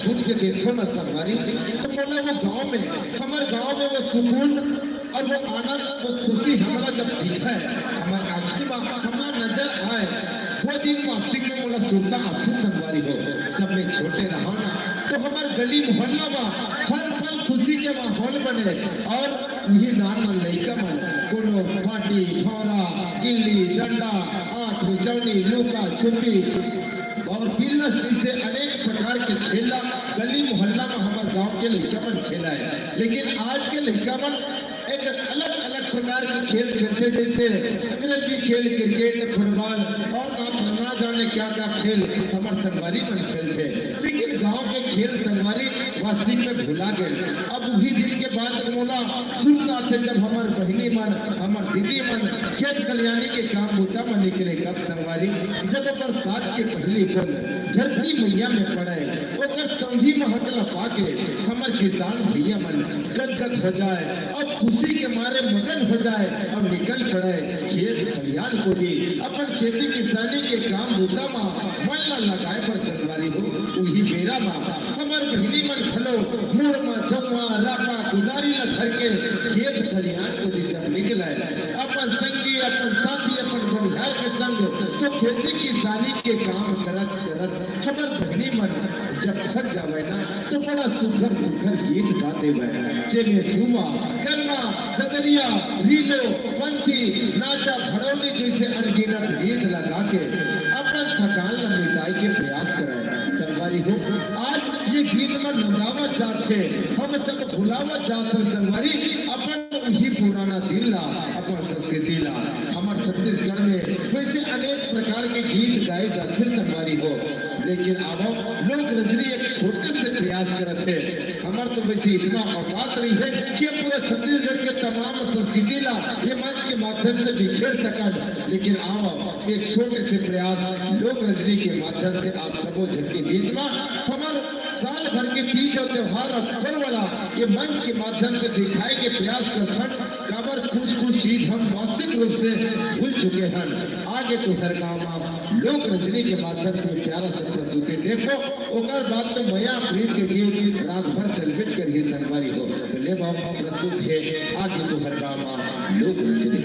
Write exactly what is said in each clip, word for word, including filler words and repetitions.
घूम के देखो ना संगवारी, तो बोला वो गांव में, हमर गांव में वो सुकून और वो आनंद, वो खुशी हमला जब दिखे, हमर आँखी में हमला नजर आए, वो दिन वास्तविक में मोला सुरता आथे संगवारी हो। जब मैं छोटे रहा ना, तो हमर गली मोहल्ला में हर पल खुशी के माहौल बने और उही नान मन लइका मन कोनो बाटी, भौंरा, गिल्ली, डंडा, आँख मिचौनी, लुका छुपी और बिल्ला जैसे अनेक प्रकार के खेला गली मोहल्ला में हमर गांव के लइका मन खेला है। लेकिन आज के लइका मन एक अलग-अलग प्रकार के खेल खेलथे, जैसे अंग्रेजी खेल, क्रिकेट, फुटबॉल और ना, ना जाने क्या-क्या खेल हमर संगवारी मन खेलथे। लेकिन गांव के खेल संगवारी वास्तविक में भुला गए। अब उही दिन के बाद मोला सुरता आथे, जब हमर बहिनी मन, हमर दीदी मन खेत खलियानी के काम बूता म निकले, कब संगवारी, जब बरसात के पहली बूंद धरती मैया में पड़े, ओकर सौंधी महक ल पाके हमर किसान भैया मन गदगद हो जाए, अब खुशी के मारे मगन हो जाए और निकल पड़े खेत खलियान कोती, अपन खेती किसानी के काम बूता म मन ल लगाए बर संगवारी हो। उही बेरा म हमर बहिनी मन घलो मुड़ म चौंगा, रापा, कुदारी ल धर के खेत खलियान कोती जब निकले, अपन संगी, अपन साथी, अपन बनिहार के संग तो खेती किसानी के काम करत करत हमर बहिनी मन जब थक जावय ना, तो बड़ा सुघर सुघर गीत गा देवय, जेमे सुआ, गरमा, ददरिया, रीलो, पंथी, नाचा, भड़ौली जैसे अनगिनत गीत लगा के अपन थकान ल मिटाए के प्रयास करय। संगवारी हो, आज ये गीत मन भुलावत जात हे, हम सब भुलावत जात हे संगवारी, अपन उही पुराना दिन ला, अपन संस्कृति ला। हमर छत्तीसगढ़ में वैसे अनेक प्रकार के गीत गाए जाथे संगवारी हो, लेकिन आवो, लोक रजनी एक छोटे से प्रयास करत हे। हमर तो वैसे इतना औकात नहीं है कि हम पूरा छत्तीसगढ़ के तमाम संस्कृति ला ये मंच के माध्यम से बिखेर सकन, लेकिन आवो, एक छोटे से प्रयास लोक रजनी के माध्यम से आप सबो झन के बीच में हमर साल भर के तीज और त्योहार और पर्व ला ये मंच के माध्यम से दिखाए के प्रयास करथन, काबर कुछ कुछ चीज हम वास्तविक रूप से भूल चुके हन। आगे तुंहर गांव में लोक रजनी के माध्यम से प्यारा से प्रस्तुति देखो, ओकर बाद तो मया प्रीत के गीत रात भर चलबेच करही संगवारी हो। तो ले बाबा प्रस्तुत है आगे तुंहर गांव में लोक रजनी।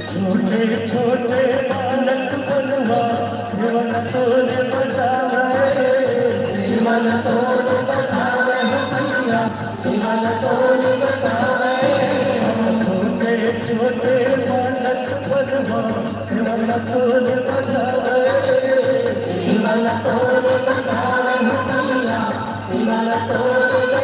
छोटे छोटे बालक मनवा, जीवन तोरे बचावे, जीवन तोरे बचावे हो भैया, जीवन तोरे बचावे। छोटे छोटे बालक मनवा, जीवन तोरे बचावे, जीवन तोरे बचावे हो भैया, जीवन तोरे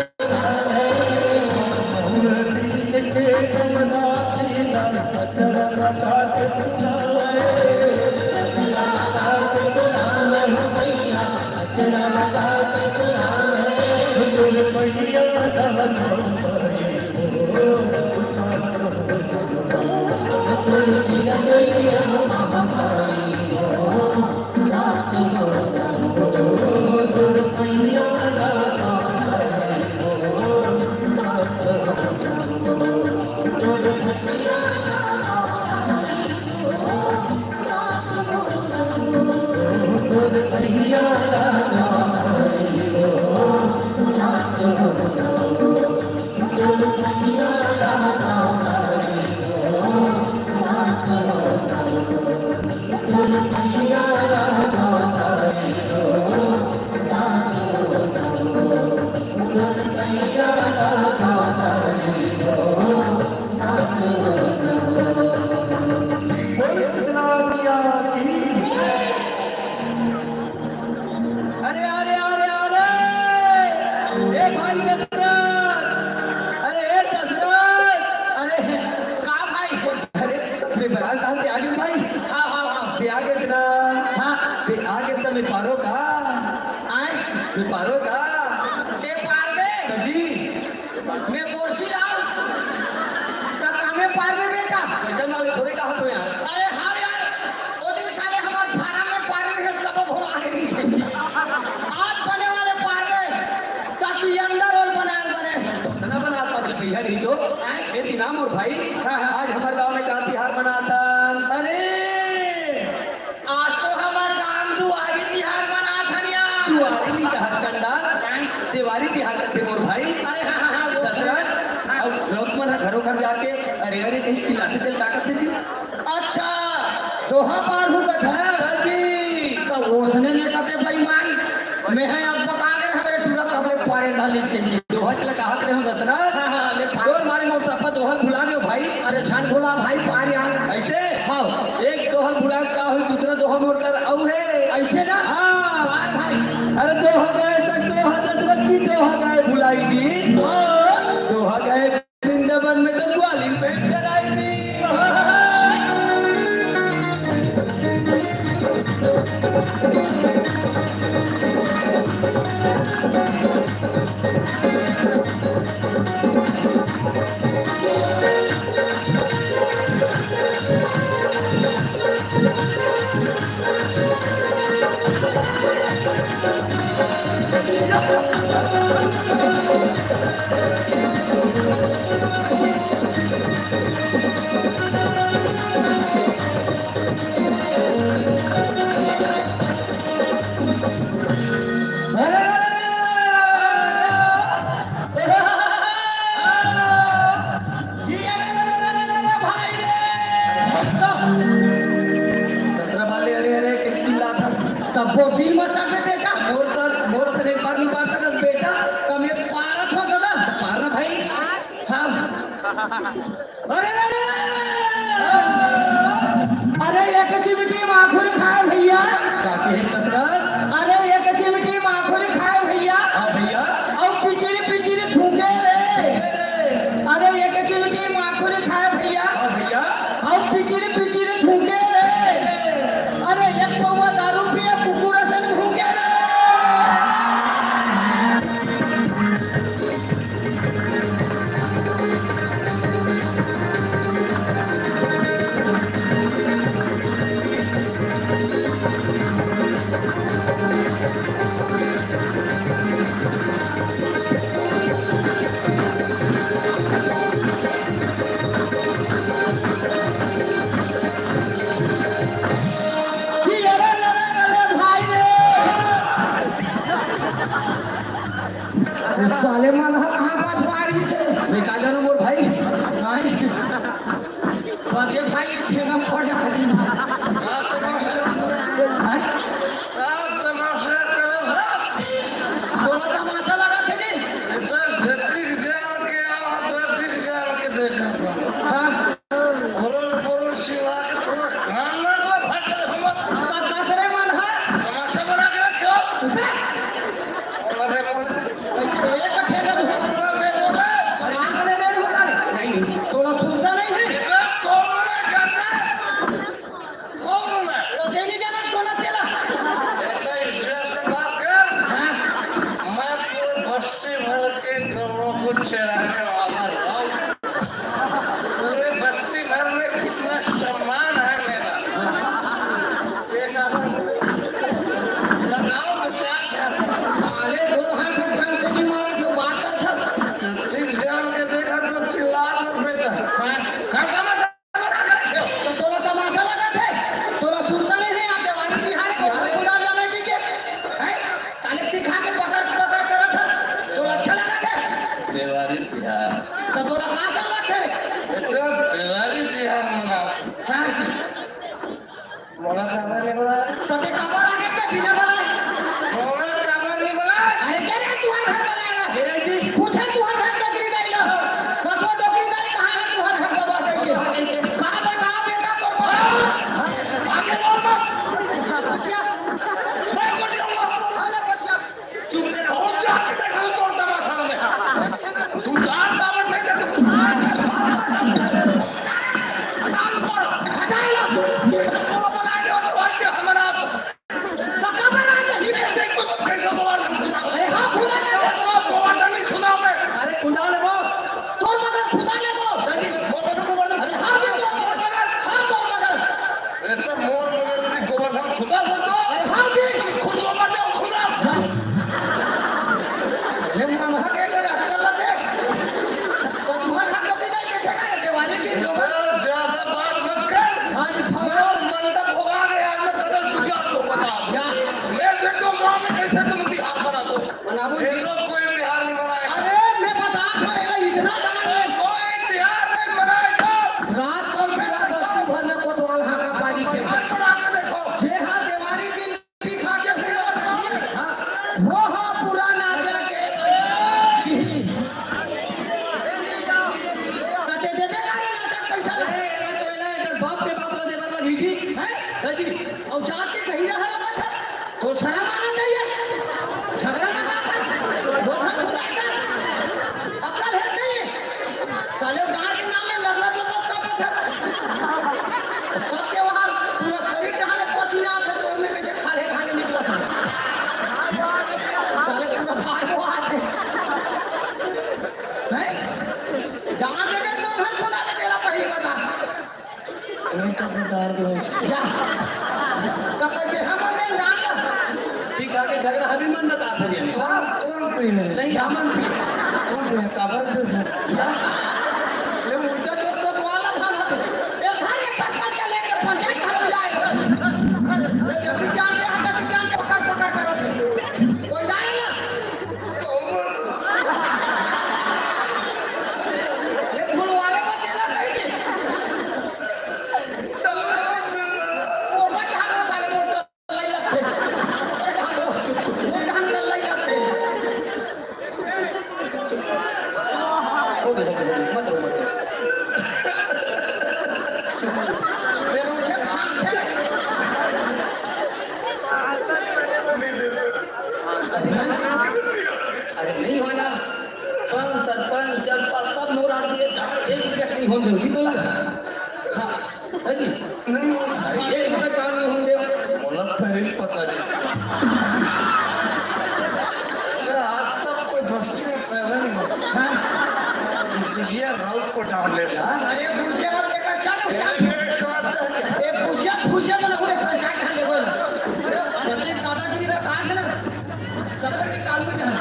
बोल सतनाम भैया की। अरे, अरे, अरे, अरे, ए भाई दशरथ, अरे, ए दशरथ, अरे, का भाई? अरे, मैं बरात आते आगे भाई। हाँ, हाँ, हाँ। ते आगे ना। हाँ। ते आगे ना, मैं पारो का? आय? मैं पारो का? ते पारबे? जी। मैं गोरसी लाऊं? त कामे पारबे बेटा? पैसा ना ले, थोड़े कहा तो यार। अरे हाँ यार, ओ दिन साले हमार फार्म में पार रहे, सब भोला है नीचे। आज बने वाले पार में, ताकि अंदर और बनाए बने। बना, बना, तो भैया नहीं तो। हैं? ये दिना मोर भाई, हाँ, हाँ। आज हमारे गांव में का तिहार मनाता। अरे, आज तो हमर गांव दुआरी तिहार मनात हन यार। दुआरी नहीं कहा कंडा, देवारी तिहार करते मोर भाई। अरे हाँ, हाँ, हाँ, वो दशरथ, हाँ। अब लोग मन ह घरों घर जाके अरे अरे कहीं चिल्लाथे तेला का कथे जी। अच्छा, दोहा पार हूँ कथा। हाँ जी। तो ओसने ने कथे बेईमान, मैं है अब बता दे हमारे टूरा कपड़े पारे डाले इसके लिए। दोहा चला कहा करे हूँ दशरथ। हाँ, हाँ, ले पार। तोर मारे मोर सपा दोहा भुला दो भाई। अरे झन भुला भाई, पार यार। ऐसे? हाँ। एक दोहा भुला का हुई, दूसरा दोहा मोर कर अउ है। ऐसे ना? हाँ। पार भाई। अरे दोहा गाय तक दोहा दशरथ की दोहा गाय भुलाई जी। हाँ। दोहा गाय वृंदावन में तो ग्वालिन भेंट कराई जी। ससुरा वाले, अरे, अरे, के चिल्लात हस। तब वो दिल मचा के बेटा। मोर कर, मोर से एक बार नहीं पार सकत बेटा। तब मैं पारत हो दादा। पार ना भाई। हाँ। अरे, अरे, अरे, अरे, अरे, एक चिमटी माखुर खाए भैया। का कहे ससुरा? अरे, एक चिमटी माखुर खाए भैया। हाँ भैया। अउ पिचिर पिचिर थूके रे। अरे एक चिमटी माखुर खाए भैया। हाँ भैया। अउ पिचिर पिचिर थूके रे। अरे एक पौवा दारू पिए कुकुर असन भूके रे। कि अरे, अरे, अरे, भाई रे। ये साले मन ह कहाँ पास मारी से? मैं का जानू मोर भाई? नहीं। बस ये भाई ठेका पड़ जा। हाँ? तोला तमाशा लगा थे जी? हाँ। बोलो, बोलो, शिवा के थोड़ा कान लगा, भाई, हम तो दस रे मन है। तमाशा बना के रखो। अरे, बोलो। ऐसे एक ठेका दूसरा बोला, मैं बोला। अरे, आंख ले ले, बोला। नहीं, तोला सुनता नहीं है। का तमाशा करत हे? त तोला तमाशा लगत हे? तोला सुरता नइ हे, आप देवारी तिहार हे, गोबर कुदार ला नइ दिखे? हैं? साले पिखा के पकड़ पकड़ करत हे, तोला अच्छा लगत हे? देवारी तिहार। त तोला का लगत हे? ए तो देवारी तिहार मनात हे। हाँ। मोला काबर नइ बोलाय? त तें काबर आगे के बिना बोलाय? मोला काबर नइ बोलाय? अरे, के रे, तुंहर घर बोलाय ला? ए जी। पूछे तुंहर घर डोकरी दाई ला। कतको डोकरी दाई कहाँ हे तुंहर घर गवा देके? का बताओ बेटा तोर बाप? आगे बोल मत। मैं बोल जाऊंगा। चुप रहो, जाके देखो तोर तमाशा में। तू जान दावत नहीं तो तू हटा लो। हटा लो। हमारा पक्का बना दे। ये देखो तो कैसे गोवर्धन खुदा। अरे हाँ, खुदा ले। गोवर्धन नहीं खुदा मैं। अरे खुदा ले वो। तोर मगर खुदा ले वो। नहीं, वो तो गोवर्धन। अरे हाँ, ये तोर मगर। हाँ, तोर मगर। ऐसा मोर मगर यदि गोवर्धन खुदा बोल दो, अरे हाँ जी। खुद को मर जाओ खुदा। ये मनहा के अगर अक्कल लगे, तो तुम्हारा हक तो नहीं देखे ना, देवाली की लोग। अरे ज्यादा बात मत कर। हाँ जी, हाँ। मोर मंडप होगा रे, आज मैं कदम तुझे आपको बता। क्या? मैं फिर तो माँ में कैसे तुम बिहार बना दो। बनाबो ये जी। लोग कोई तिहार नहीं मनाए। अरे, मैं बता तो रहा, इतना डांट है। कोई तिहार नहीं मनाए तो। रात को मेरा बस्ती भर में कोतवाल हाका पारी से। हाथ बढ़ा के देखो। जे हा देवारी दिन भी खा के हुआ था। हाँ। वो हा पूरा नाचा के। कते देबे का रे नाचा के पैसा? ए, ए, ए, ए, बाप के बाप ला देवर ला दीजिए। हैं? दीजिए। और जाके कहीं रहा होगा था। तो शर्म आना चाहिए। झगड़ा मत कर। वो घर खुदा का। अक्ल है नहीं। साले गांड के नाम में लड़ना तो बस का पत्थर। सबके वहां पूरा शरीर कहां ले पसीना आता, तो उनमें कैसे खाले खाले निकला था। साले पूरा भार वो आते। हैं? गांड के तो घर खुदा के तेरा पहली बता। नहीं तो अपने कार के भाई। या। तो कैसे हम अंदर जान ला? ठीक है, आगे झगड़ा हमी मन बता दे। कौन, कौन पी है? नहीं, हम पी। कौन पी है? काबर पी है? या। ये उल्टा चोर तो वाला था ना। ये घर एक सरपंच का लेके पंचायत घर में जाएगा। ये जल्दी जान ले, हटा के जान ले, पकड़, पकड़ करो। कोई जाएगा? ये फुलवाले को तेरा कहीं नहीं। अरे नहीं होना, पंच, सरपंच, जनपद सब मोर आदमी है, झाड़ एक मिनट नहीं होने देंगे, तो हाँ। है जी? नहीं। अरे, ये इतना काम नहीं होने दे। मोला पहले पता नहीं। अरे, आज तक कोई बस्ती में पैदा नहीं हुआ। हाँ। बुढ़िया राउत को डाउनलोड, हाँ? अरे, बुढ़िया राउत के कच्चा ना हुआ। ये स्वाद है। ये बुढ़िया, बुढ़िया बना हुआ है, कच्चा खा ले बोल। सबसे दादागिरी का कहा था ना? सबसे निकाल में जाना।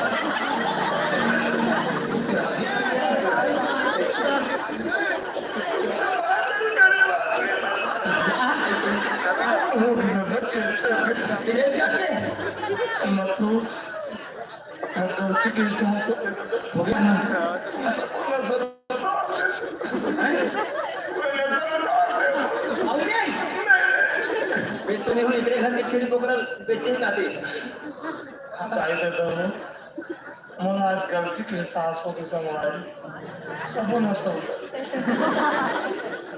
मतलब, गलती के एहसास हो गया। हो गया ना? तुम सबको नजर बेच तो नहीं हुई, इतने घर की छेड़ी बोकरा बेचे ही ना थे। भाई दादा हो, मोला आज गलती के एहसास हो गए संगवारी। सबो न सब।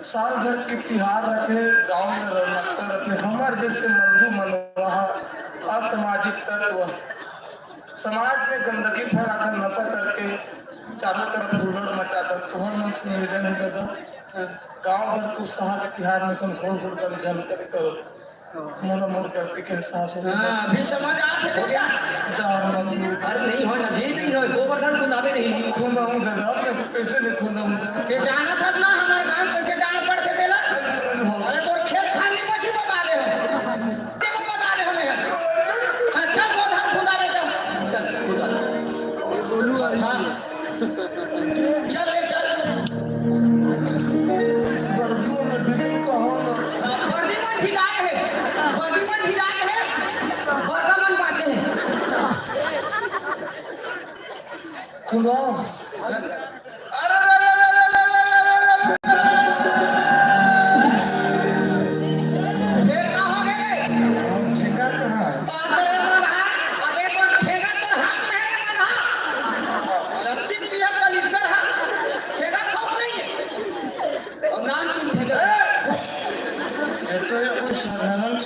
साल भर के तिहार रथे, गांव में रौनकता रथे। हमर जैसे मंदू मनवाहा, असामाजिक तत्व, समाज में गंदगी फैलाकर, नशा करके चारों तरफ हुल्लड़ मचाकर, तुहर मन से निवेदन है दादा, गांव भर के उत्साह के तिहार में संग होड़ होड़ कर जल कर करो। मोला मोर गलती के एहसास हो गया। हाँ, अभी समझ आत हे बेटा। जान मत। अरे नहीं हो ना, जी नहीं हो, गोवर्धन खुंदावे नहीं। खुंदाऊं दादा, मैं कैसे नहीं खुंदाऊं? ते जानत हस ना, हमारे गांव कैसे डांट पड़थे तेला? अरे तोर खेत खानी मछली बता दे हो। ते बता दे हमें। अच्छा, गोवर्धन खुंदावे तो। चल, खुंदा। बोलू आ रही है। चल ले, चल।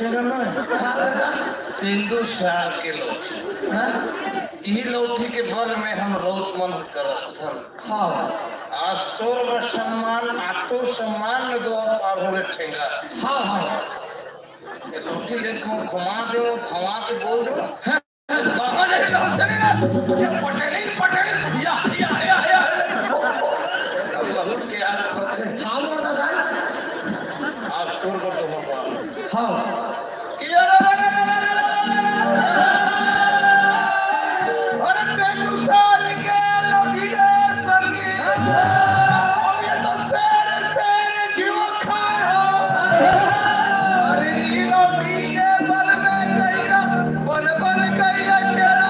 ठेंगा में। तेंदू सार के लौठी। हाँ? ई लौठी के बल में हम रौत मन करस्थन। हाँ। आज तोर बर सम्मान, आज तोर सम्मान में दो पार हो रे ठेंगा। हाँ, हाँ। ये लौठी ले घुमा दो, घुमा के बोल दो। हाँ। बाबा जी, लौट चलेगा। ये पटेल, पटेल, या, या, या, या। अब बहुत के यार। हाँ, बोल दादा। आज तोर बर तो भगवान। हाँ। अरे, तेंदू सार के लौठी रे संगी। अब ये तो शेर, शेर जीव खाए हो। अरे, ई लौठी के बल में कइला, बल, बल कइला चला।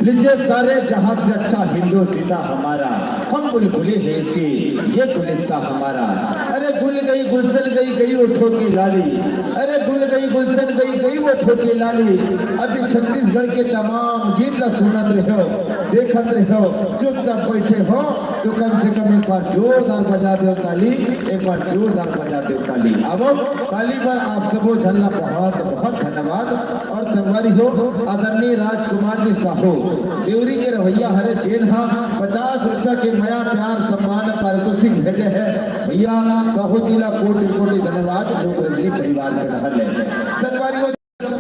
लीजिए, सारे जहां से अच्छा हिंदोसिता हमारा, हम बुलबुले हैं इसकी, ये गुलिस्ता हमारा। अरे गुल गई, गुलशन गई, गई ओठों की लाली। अरे गुल गई, गुलशन गई, गई ओठों की लाली। अभी छत्तीसगढ़ के तमाम गीत ला सुनत रहो, देखत रहो, चुपचाप बैठे हो तो कम से कम एक बार जोरदार बजा दो ताली, एक बार जोरदार बजा दो ताली। अब ताली पर आप सबो झन ला बहुत बहुत धन्यवाद। और संगवारी हो, आदरणीय राजकुमार जी साहू, देवरी के रहवइया हरे, जेन ह पचास रुपया के मया प्यार सम्मान पारितोषिक भेजे हे। भैया साहू जी ला कोटि कोटि धन्यवाद, लोक रंजनी परिवार के डहर ले। संगवारी हो,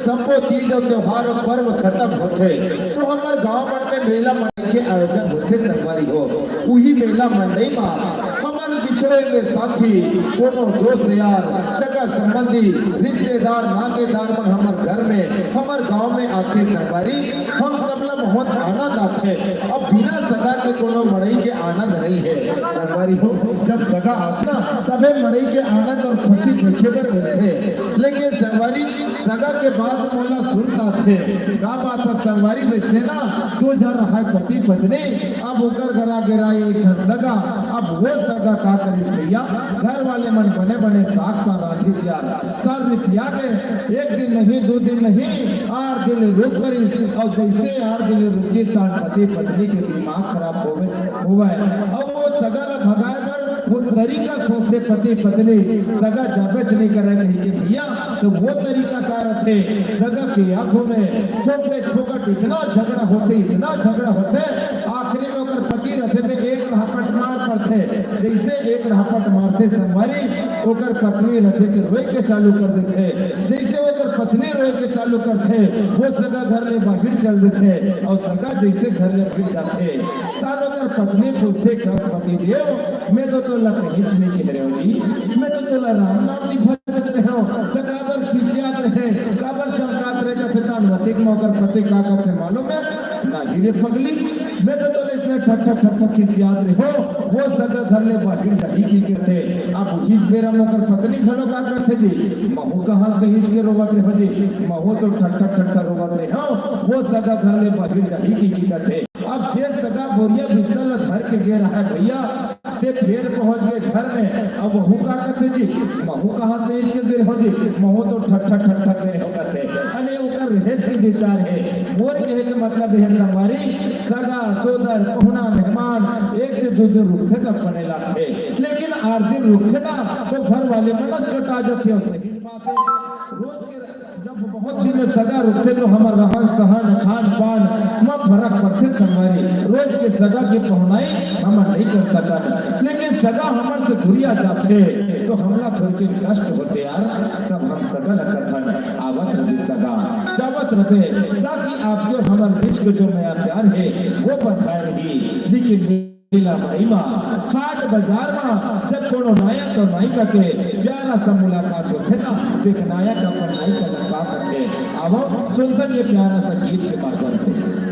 सब्बो तीज अउ त्योहार अउ पर्व खत्म होथे, तो हमर गांव मन में मेला मन के आयोजन होथे संगवारी हो। उही मेला मंडई म हमर बिछड़े हुए साथी, कोनो दोस्त यार, सगा संबंधी, रिश्तेदार, नातेदार मन हमर घर में, हमर गांव में आथे संगवारी, हम सब ला बहुत आनंद आथे। अब बिना सगा के कोनो मड़ई के आनंद नहीं है संगवारी हो। जब सगा आथे ना, तभे मड़ई के आनंद और खुशी देखे बर मिलथे। लेकिन संगवारी, सगा के बाद मोला सुरत आथे। का बात है संगवारी, वैसे ना दू झन रहय पति पत्नी, अब ओकर घरा गे रहय एक झन सगा। अब वो सगा का करिस भैया, घर वाले मन बने बने साग पान रांधिस यार, कर रिसिया के एक दिन नहीं, दू दिन नहीं, आठ दिन रुक परिस। अउ जैसे आठ दिन रुकिस, तान पति पत्नी के दिमाग खराब होवे, होवय। अब वो सगा ला भगाए बर वो तरीका सोचे पति पत्नी, सगा जाबेच नहीं करे कहिके भैया। तो वो तरीका का रथे, सगा के आंखों में फोकट फोकट इतना झगड़ा होथे, इतना झगड़ा होथे, आखिरी में ओकर पति रथे ते एक रहपट मार पड़थे। जैसे एक रहपट मारथे संगवारी, ओकर पत्नी रथे ते रोए के चालू कर देथे। जैसे ओकर पत्नी रोए के चालू करथे, वो सगा घर ले बाहिर चल देथे, अउ सगा जैसे घर ले बाहिर जाथे, तब ओकर पत्नी पूछथे, "कस पति देव, मैं तो तोला कहीं नहीं कह रहे हो जी, मैं तो तोला राम नाम नहीं भजत रहे हो, तो काबर खिसियात रहे, काबर चमकात रहे?" कथे तान वतिक में ओकर पति का कथे मालूम है? "ना जी रे पगली, मैं तो तोले से ठट्ठा ठट्ठा खिसियात रहे हो, वो सगा घर ले बाहिर जाही की कहते।" अब इस बेरा में ओकर पत्नी घलो का करथे जी, "महू कहाँ से हिच के रोवत रहे हो जी, महू तो ठट्ठा ठट्ठा रोवत रहे हो, वो सगा घर ले बाहिर जाही की कहते।" अब जे सगा बोरिया बिस्तर ला धर के गे रहा है भैया, ते फेर पहुंच गए घर में। अब वहू का कथे जी, "महू कहाँ से हिच के गे रहे हो जी, महू तो ठट्ठा ठट्ठा गे रहे हो" कथे। अरे ओकर रहेज के विचार है। मोर कहे के मतलब है संगवारी, सगा, सोदर, पहुना, मेहमान एक से दू दिन रुकथे तब बने लागथे, लेकिन आठ दिन रुकथे ना तो घर वाले मन ला सटा जथे। अउ सही बात है, रोज के जब बहुत दिन में सगा रुकथे तो हमर रहन सहन, खान पान म फरक पड़थे संगवारी। रोज के सगा के पहुनाई हमन नहीं कर सकन, लेकिन सगा हमर से दुरिया जाथे तो हमला थोड़किन कष्ट होथे यार। तब हम सगा ला कथन, "आवत रहे सगा, जावत रहे, ताकि आपके और हमर बीच के जो मया प्यार है वो बंधाए रही।" लेकिन मेला मड़ई मा, हाट बाजार मा जब कोनो नायक अउ नायिका के प्यारा सा मुलाकात होथे ना, देख नायक अपन नायिका ला का कथे। आवो सुनथन ये प्यारा सा गीत के माध्यम से।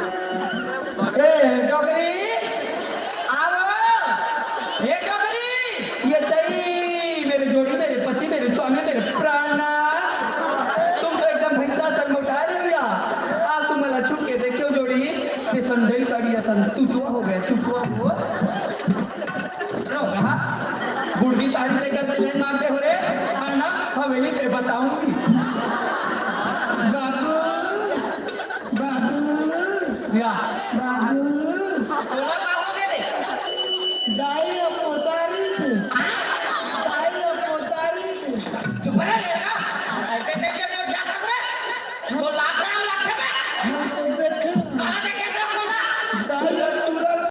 ए, डोकरी, आव। ए, डोकरी, तू तो हो गए, तू तो हो। रो रहा। गुड़गी तारी ते का लाइन मारते हो रे। अन्ना, हवेली पे बताऊंगी। बाबू, बाबू, या। बाबू। बोला का हो गया रे? दाई अब मोटारी से। दाई अब मोटारी से। चुप रह लेना। ऐसे कैसे बोल जाता रे? बोला